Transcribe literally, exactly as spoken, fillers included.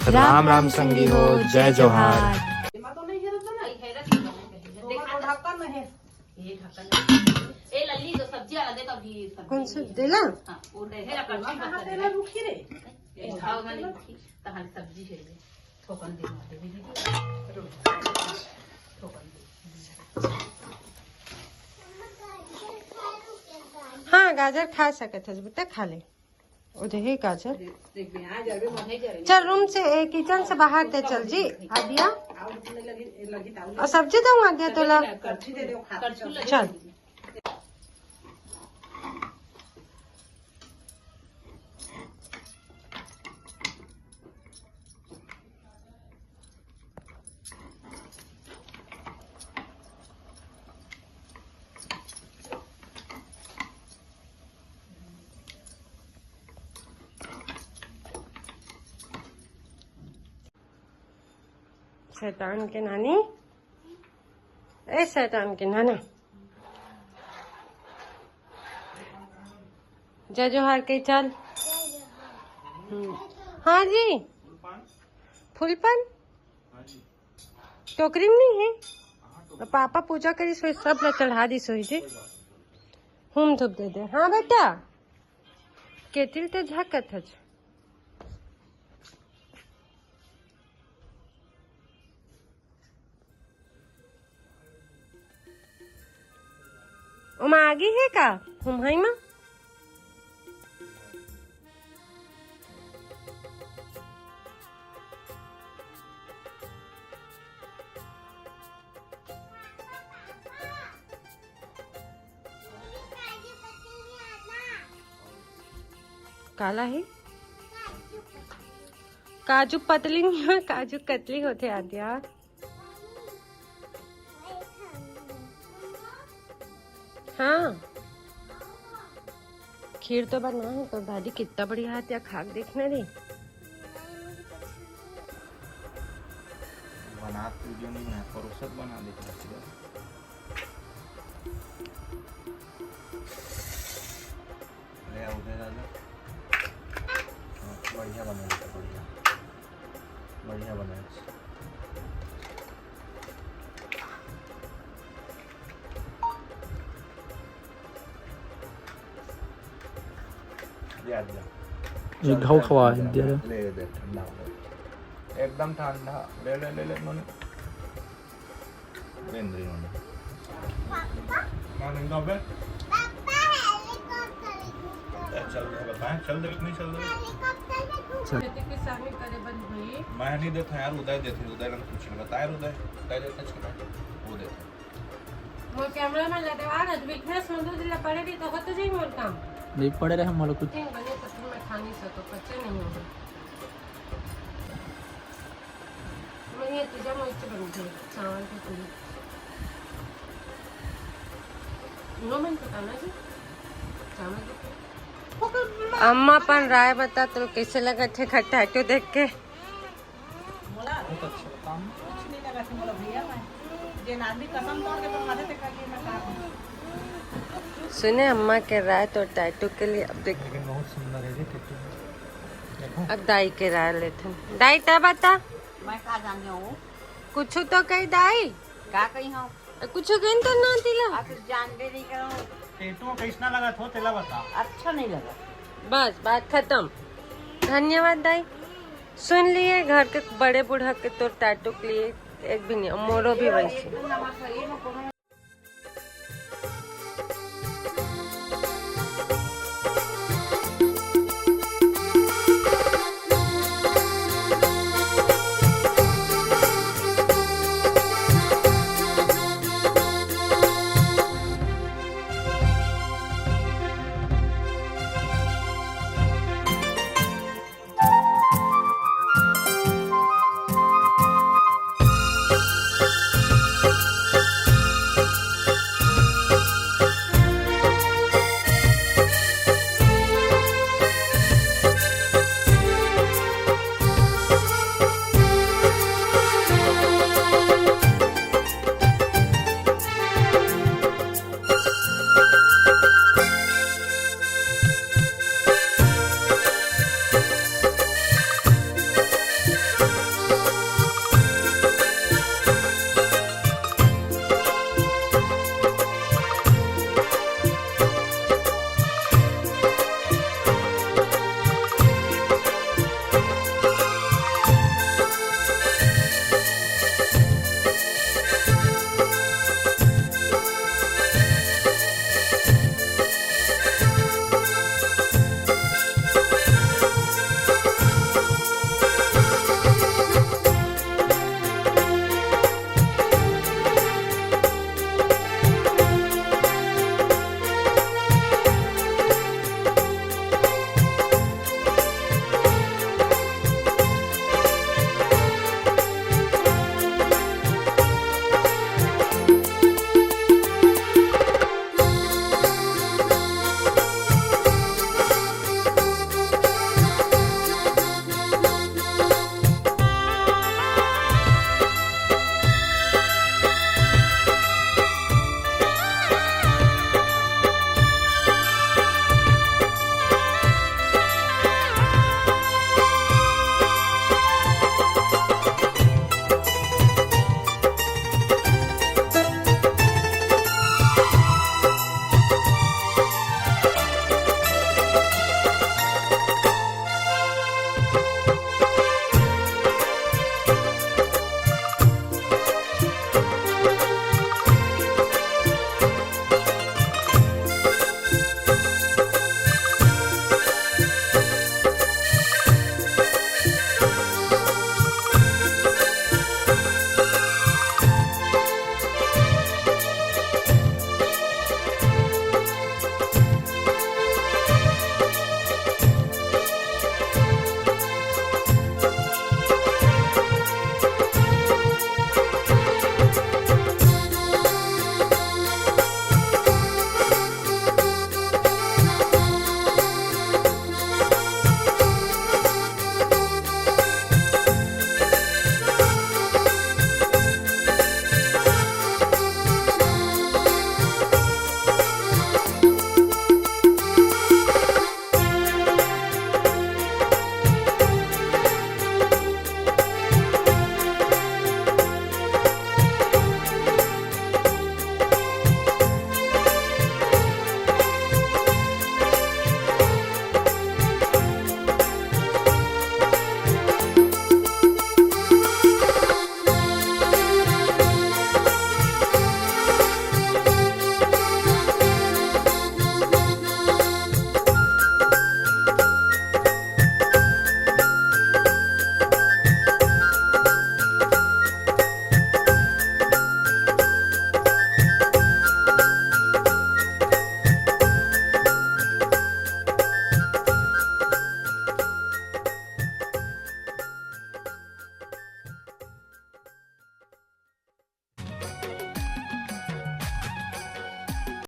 राम राम संगी हो, जय जोहार। एमा तो नहीं हेरत ना। नहीं हेरत ना। देखा तो। ढक्कन में है। ये ढक्कन में। ए लल्ली, जो सब्जी वाला दे तो अभी सब्जी कौन सा नहीं है। देला? हाँ, वो दे है, कड़छी कहाँ मत देला दे। रुखी रे? ए खाओ ना, रुखी। तहार सब्जी है ये। थोकन दे, दे, दे, दे। थोकन दे। हाँ, गाजर खा सकत हस बेटा, खा ले। ओ देखे गाजर। चल, रूम से, ए, किचन से बाहर दे चल जी, आदिया। और सब्जी दो आदिया तोला। चल। शैतान के नानी, ए शैतान के नाना, जय जोहार के चल। हम्म। हाँ जी, फूलपन टोकरी में नहीं है, तो पापा पूजा करी सोई, सब ला चढ़ा दी सोई जी। हूम धूप दे दे। हाँ बेटा, केटिल तो झाकत हच। ओमा आगी है का? हुमहई मा? काला है? काजू पतली नहीं हो, काजू कतली होथे आद्या। हाँ, खीर तो बना है, तो दादी कितना बढ़िया हाथ या खा के देखना रे। बना वीडियो नहीं बना, परोसत बना देख। ले आओ, दे दादा। हाँ, बढ़िया बना है, बढ़िया। बढ़िया बना है। ये आ गया। ये चल, घाव चल, खवा चल, दे रहे। ले, ले, ले, ठंडा हो गया। एकदम ठंडा। ले, ले, ले, ले, नोनी। बेंद्री नोनी। माँ नंगा बे। चल, चल, चल, चल, चल, चल। खेती किसानी करे बर होई। मैं नहीं देता यार, उदय देते, उदय ने पूछ ले, बता यार उदय, उदय देते, वो देते। मोर कैमरा में लगे, आज weakness में दूध ला पड़े रही तो होत जाई मोर काम। नहीं पड़े रहे, हम लोग कुछ। तीन बजे तक मैं खा नहीं सको, पचे नहीं होगा। मैं ये तीजा मोर से बन गई, चावल की पूरी। नो मन पता ना जी, चावल की पूरी। अम्मा अपन राय बता, तो कैसे लगा थे खट्टा टैटू देख के? मोला कुछ नहीं लगा थे, मोला भैया मैं जेन आदमी कसम तोड़ के बनवाथे, तेकर लिए मैं का कहूँ। सुने अम्मा के राय तो टैटू के लिए। अब देख, लेकिन बहुत सुंदर है जी टैटू। देखो। अब दाई के राय लेथन। दाई, तै बता। मैं का जान जाऊँ? कुछ तो कही दाई। का कही हम? कुछ कही तो ना तिला। आप जानबे नहीं करो। टैटू कैसना लगा थो, तेला बता। अच्छा नहीं लगा। बस, बात खत्म। धन्यवाद दाई। सुन लिए घर के बड़े बूढ़ा के तोर टैटू के लिए एक भी नहीं, मोरो भी वैसे।